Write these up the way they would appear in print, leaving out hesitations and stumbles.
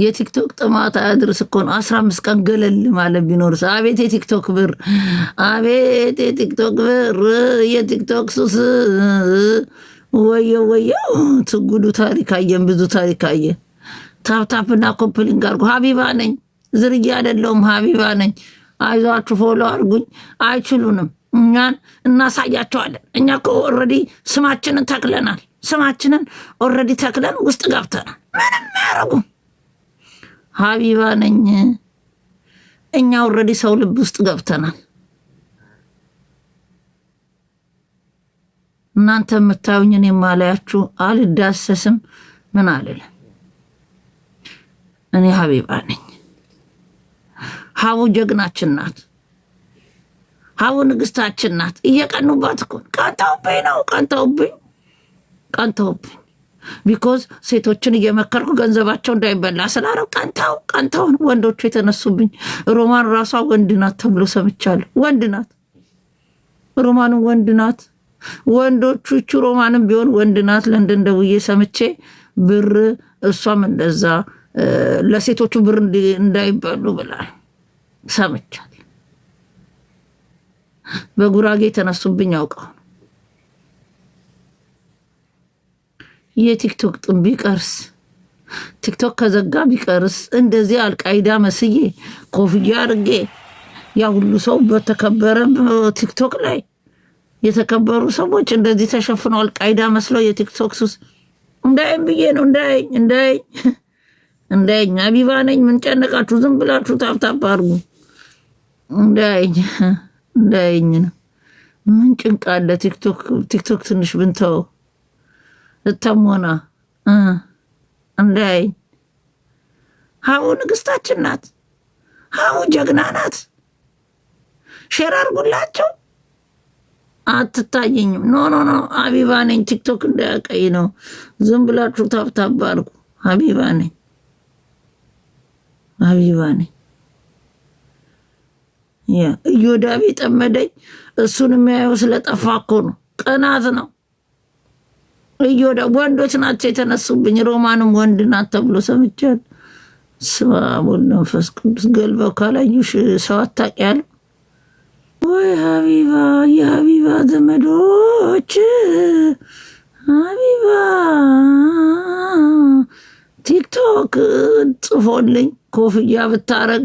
የቲክቶክ ጥማት አያድርስ እኮ ነው። 15 ቀን ገለል ማለት ቢኖርስ? አቤት የቲክቶክ ብር፣ አቤት የቲክቶክ ብር፣ የቲክቶክ ሱስ። ወየው ወየው! ትጉዱ ታሪክ አየን፣ ብዙ ታሪክ አየን። Tap tap ና copy link አድርጉ። ሀቢባ ነኝ፣ ዝርያ አይደለሁም። ሀቢባ ነኝ። አይዟችሁ፣ follow አድርጉኝ። አይችሉንም። እኛን እናሳያቸዋለን። እኛ እኮ already ስማችንን ተክለናል። ስማችንን already ተክለን ውስጥ ገብተናል። ምንም አያረጉም። ሀቢባ ነኝ። እኛ already ሰው ልብ ውስጥ ገብተናል። እናንተ የምታዩኝ እኔ የማላያችሁ አልዳሰስም፣ ምን አልልም። እኔ ሀቢባ ነኝ። ሀቡ ጀግናችን ናት። ሀቡ ንግስታችን ናት። እየቀኑባት እኮ ቀንተውብኝ ነው፣ ቀንተውብኝ፣ ቀንተውብኝ። Because ሴቶችን እየመከርኩ ገንዘባቸው እንዳይበላ ስላረው ቀንተው ቀንተው ወንዶቹ የተነሱብኝ። ሮማን ራሷ ወንድ ናት ተብሎ ሰምቻለሁ። ወንድ ናት፣ ሮማንም ወንድ ናት። ወንዶቹ እቹ ሮማንም ቢሆን ወንድ ናት። ለንደን ደውዬ ሰምቼ ብር እሷም እንደዛ ለሴቶቹ ብር እንዳይበሉ ብላል ሰምቻለሁ። በጉራጌ የተነሱብኝ አውቀው የቲክቶክ ጥም ቢቀርስ፣ ቲክቶክ ከዘጋ ቢቀርስ፣ እንደዚህ አልቃይዳ መስዬ ኮፍያ አድርጌ ያ ሁሉ ሰው በተከበረ ቲክቶክ ላይ የተከበሩ ሰዎች እንደዚህ ተሸፍነው አልቃይዳ መስለው የቲክቶክ ሱስ እንዳይም ብዬ ነው። እንዳይኝ እንዳይኝ እንዳይኝ ሀቢባ ነኝ። ምን ጨነቃችሁ? ዝም ብላችሁ tap tap አድርጉ። እንዳይኝ እንዳይኝ ነው። ምን ጭንቅ አለ? ቲክቶክ ትንሽ ብንተው እተሞና እንዳይኝ። ሀቡ ንግስታችን ናት። ሀቡ ጀግና ናት። Share አድርጉላቸው። አትታየኝም። No, no, no፣ ሀቢባ ነኝ። ቲክቶክ እንዳያቀይ ነው። ዝም ብላችሁ tap tap አድርጉ። ሀቢባ ነኝ። ሀቢባ ነኝ። እዮዳቤ ጠመደኝ። እሱን የሚያየው ስለጠፋ እኮ ነው። ቅናት ነው። እዮዳ ወንዶች ናቸው የተነሱብኝ። ሮማንም ወንድ ናት ተብሎ ሰምቻለሁ። ስመ አብ ወወልድ ወመንፈስ ቅዱስ። ገልበው ካላዩሽ ሰው አታውቂ ወይ ሀቢባ፣ የሀቢባ ዘመዶች፣ ሀቢባ ቲክቶክ ጽፎልኝ ኮፍያ ብታረግ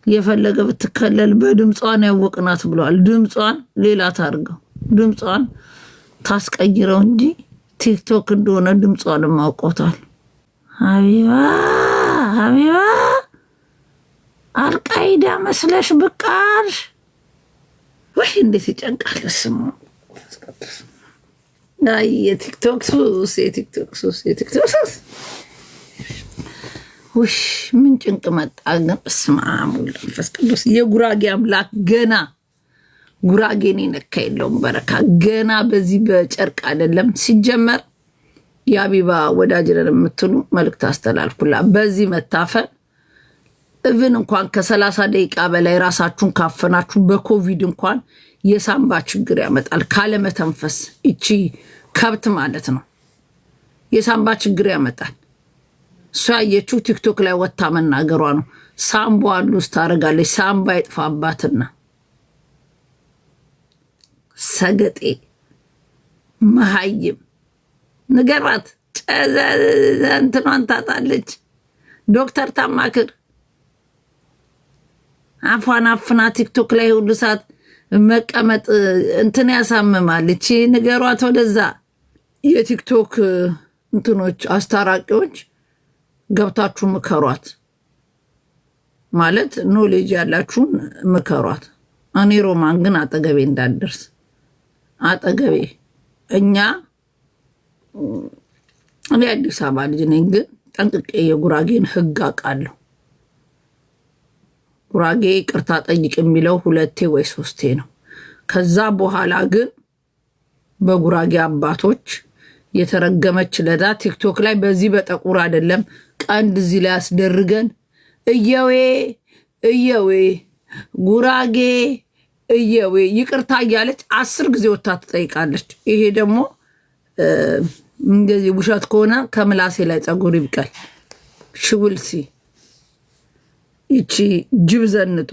የፈለገ ብትከለል በድምጿን ያወቅናት ብለዋል። ድምጿን ሌላ ታርገው ድምጿን ታስቀይረው እንጂ ቲክቶክ እንደሆነ ድምጿንም አውቆታል። ሀቢባ ሀቢባ አልቃይዳ መስለሽ ብቃርሽ ወይ እንዴት ይጨንቃል! ስሙ የቲክቶክ ሱስ፣ የቲክቶክ ሱስ፣ የቲክቶክ ሱስ። ውሽ ምን ጭንቅ መጣ ግን። በስመ አብ ወወልድ ወመንፈስ ቅዱስ። የጉራጌ አምላክ ገና ጉራጌን የነካ የለውም በረካ። ገና በዚህ በጨርቅ አይደለም ሲጀመር። የአቢባ ወዳጅ ነን የምትሉ መልእክት አስተላልኩላ። በዚህ መታፈን even እንኳን ከ30 ደቂቃ በላይ ራሳችሁን ካፈናችሁ በኮቪድ እንኳን የሳምባ ችግር ያመጣል። ካለመተንፈስ እቺ ከብት ማለት ነው የሳምባ ችግር ያመጣል። እሷ ያየችው ቲክቶክ ላይ ወታ መናገሯ ነው። ሳምቧ lose ታደርጋለች። ሳምባ ይጥፋባትና ሰገጤ መሀይም ንገራት። እንትኗን ታጣለች። ዶክተር ታማክር። አፏን አፍና ቲክቶክ ላይ ሁሉ ሰዓት መቀመጥ እንትን ያሳምማል። እቺ ንገሯት ወደዛ። የቲክቶክ እንትኖች አስታራቂዎች ገብታችሁ ምከሯት፣ ማለት knowledge ያላችሁን ምከሯት። እኔ ሮማን ግን አጠገቤ እንዳትደርስ አጠገቤ። እኛ እኔ አዲስ አበባ ልጅ ነኝ፣ ግን ጠንቅቄ የጉራጌን ሕግ አውቃለሁ። ጉራጌ ይቅርታ ጠይቅ የሚለው ሁለቴ ወይ ሶስቴ ነው። ከዛ በኋላ ግን በጉራጌ አባቶች የተረገመች ለዳ ቲክቶክ ላይ በዚህ በጠቁር አይደለም ቀንድ እዚህ ላይ አስደርገን እየዌ እየዌ ጉራጌ እየዌ ይቅርታ እያለች 10 ጊዜ ወታ ትጠይቃለች። ይሄ ደግሞ እንደዚህ ውሸት ከሆነ ከምላሴ ላይ ፀጉር ይብቀል። She will see. ይቺ ጅብ ዘንጡ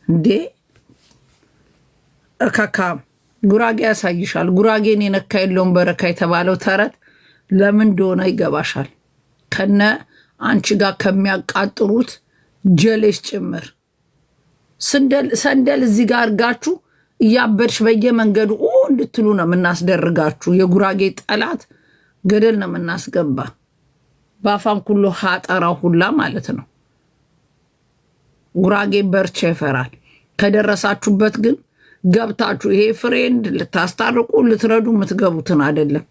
እንዴ እካካ ጉራጌ ያሳይሻል። ጉራጌን የነካ የለውም በረካ የተባለው ተረት ለምን እንደሆነ ይገባሻል። ከነ አንቺ ጋር ከሚያቃጥሩት ጀሌስ ጭምር ሰንደል እዚህ ጋር አድርጋችሁ እያበድሽ በየመንገዱ እንድትሉ ነው የምናስደርጋችሁ። የጉራጌ ጠላት ገደል ነው የምናስገባ። በአፋን ኩሎ ሀጠራው ሁላ ማለት ነው። ጉራጌ በርቻ ይፈራል። ከደረሳችሁበት ግን ገብታችሁ ይሄ friend ልታስታርቁ ልትረዱ የምትገቡትን አይደለም።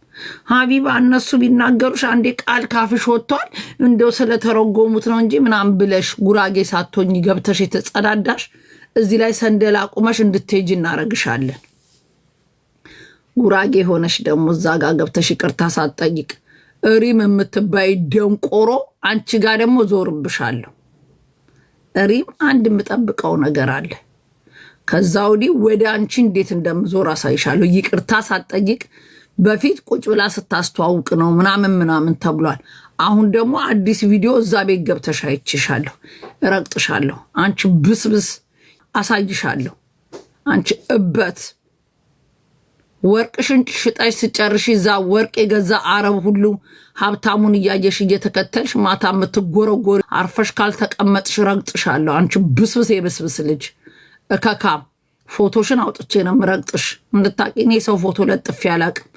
ሀቢባ እነሱ ቢናገሩሽ አንዴ ቃል ካፍሽ ወጥቷል እንደው ስለተረጎሙት ነው እንጂ ምናምን ብለሽ ጉራጌ ሳትሆኝ ገብተሽ የተጸዳዳሽ እዚህ ላይ ሰንደል አቁመሽ እንድትሄጂ እናረግሻለን። ጉራጌ ሆነሽ ደግሞ እዛ ጋር ገብተሽ ይቅርታ ሳትጠይቅ ሪም የምትባይ ደንቆሮ አንቺ ጋር ደግሞ ዞርብሻለሁ። ሪም አንድ የምጠብቀው ነገር አለ። ከዛ ወዲህ ወደ አንቺ እንዴት እንደምዞር አሳይሻለሁ። ይቅርታ ሳትጠይቅ በፊት ቁጭ ብላ ስታስተዋውቅ ነው ምናምን ምናምን ተብሏል። አሁን ደግሞ አዲስ ቪዲዮ እዛ ቤት ገብተሽ አይችሻለሁ፣ እረግጥሻለሁ። አንቺ ብስብስ አሳይሻለሁ። አንቺ እበት ወርቅሽን ሽጠሽ ስጨርሽ እዛ ወርቅ የገዛ አረብ ሁሉ ሀብታሙን እያየሽ እየተከተልሽ ማታ የምትጎረጎር አርፈሽ ካልተቀመጥሽ ረግጥሻለሁ። አንቺ ብስብስ የብስብስ ልጅ እከካም ፎቶሽን አውጥቼ ነው የምረግጥሽ። እንድታቂ እኔ ሰው ፎቶ ለጥፌ አላቅም።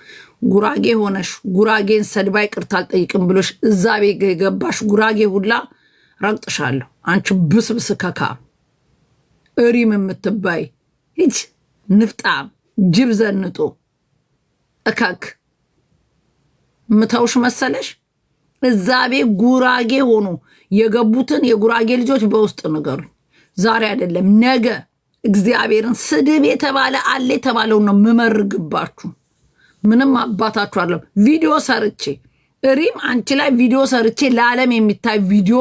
ጉራጌ ሆነሽ ጉራጌን ሰድባ ይቅርታ አልጠይቅም ብሎሽ እዛ ቤት የገባሽ ጉራጌ ሁላ ረግጥሻለሁ። አንቺ ብስብስ እከካም እሪም የምትባይ ሂጅ ንፍጣም ጅብ ዘንጦ እከክ ምተውሽ መሰለሽ። እዛ ቤት ጉራጌ ሆኖ የገቡትን የጉራጌ ልጆች በውስጥ ንገሩኝ። ዛሬ አይደለም ነገ እግዚአብሔርን ስድብ የተባለ አለ የተባለውን ነው ምመርግባችሁ። ምንም አባታችሁ አለም ቪዲዮ ሰርቼ ሪም አንቺ ላይ ቪዲዮ ሰርቼ ለዓለም የሚታይ ቪዲዮ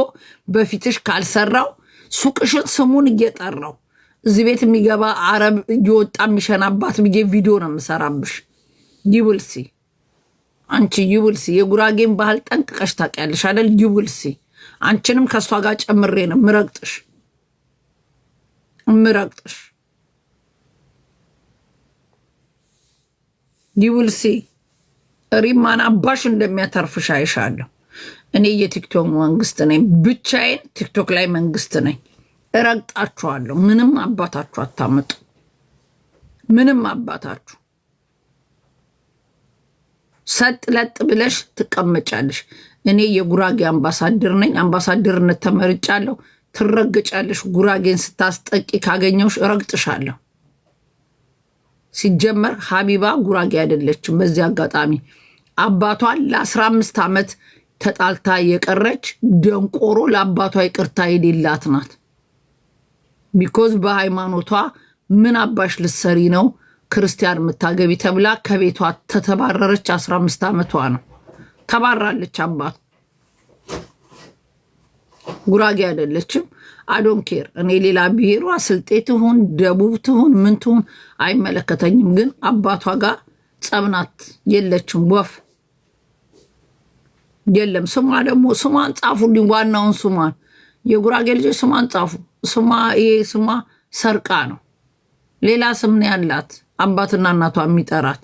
በፊትሽ ካልሰራው ሱቅሽን ስሙን እየጠራው እዚህ ቤት የሚገባ አረብ እየወጣ የሚሸናባት ብዬ ቪዲዮ ነው የምሰራብሽ። You will see አንቺ you will see የጉራጌን ባህል ጠንቅቀሽ ታውቂያለሽ አይደል? You will see አንቺንም ከእሷ ጋር ጨምሬ ነው ምረግጥሽ ምረግጥሽ። You will see ሪማን አባሽ እንደሚያተርፍሽ አይሻለሁ። እኔ የቲክቶክ መንግስት ነኝ፣ ብቻዬን ቲክቶክ ላይ መንግስት ነኝ። እረግጣችኋለሁ። ምንም አባታችሁ አታመጡ። ምንም አባታችሁ ሰጥ ለጥ ብለሽ ትቀመጫለሽ። እኔ የጉራጌ አምባሳደር ነኝ። አምባሳደርነት ተመርጫለሁ። ትረግጫለሽ። ጉራጌን ስታስጠቂ ካገኘውሽ እረግጥሻለሁ። ሲጀመር ሀቢባ ጉራጌ አይደለችም። በዚህ አጋጣሚ አባቷን ለ15 ዓመት ተጣልታ የቀረች ደንቆሮ ለአባቷ ይቅርታ የሌላት ናት። Because በሃይማኖቷ ምን አባሽ ልትሰሪ ነው ክርስቲያን የምታገቢ ተብላ ከቤቷ ተተባረረች። 15 ዓመቷ ነው ተባራለች። አባት ጉራጌ አይደለችም። I don't care እኔ ሌላ ብሔሯ ስልጤ ትሁን ደቡብ ትሁን ምን ትሁን አይመለከተኝም። ግን አባቷ ጋር ጸብናት የለችም። ወፍ የለም። ስሟ ደግሞ ስሟን ጻፉልኝ፣ ዋናውን ስሟን የጉራጌ ልጆች ስሟን ጻፉ። ስሟ ይሄ ስሟ ሰርቃ ነው። ሌላ ስም ነው ያላት አባትና እናቷ የሚጠራት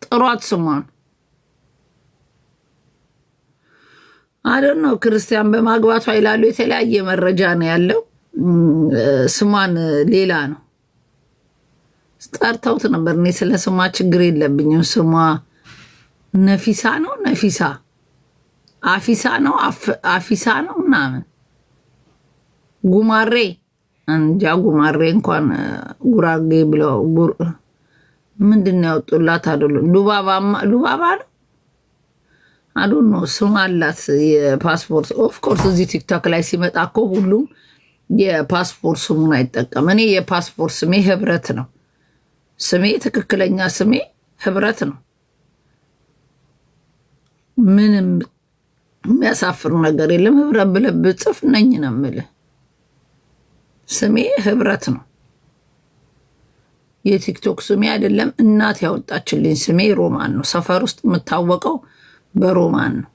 ጥሯት ስሟን። አደ ነው ክርስቲያን በማግባቷ ይላሉ። የተለያየ መረጃ ነው ያለው። ስሟን ሌላ ነው ጠርተውት ነበር። እኔ ስለ ስሟ ችግር የለብኝም። ስሟ ነፊሳ ነው ነፊሳ አፊሳ ነው አፊሳ ነው ምናምን ጉማሬ እንጃ። ጉማሬ እንኳን ጉራጌ ብለው ምንድን ነው ያወጡላት? አይደሉ ሉባባ ነው I don't know ስም አላት የፓስፖርት። Of course እዚህ ቲክቶክ ላይ ሲመጣ እኮ ሁሉም የፓስፖርት ስሙን አይጠቀም። እኔ የፓስፖርት ስሜ ህብረት ነው። ስሜ ትክክለኛ ስሜ ህብረት ነው። ምንም የሚያሳፍር ነገር የለም። ህብረት ብለህ ብጽፍ ነኝ ነው የምልህ። ስሜ ህብረት ነው። የቲክቶክ ስሜ አይደለም። እናት ያወጣችልኝ ስሜ ሮማን ነው። ሰፈር ውስጥ የምታወቀው በሮማን ነው።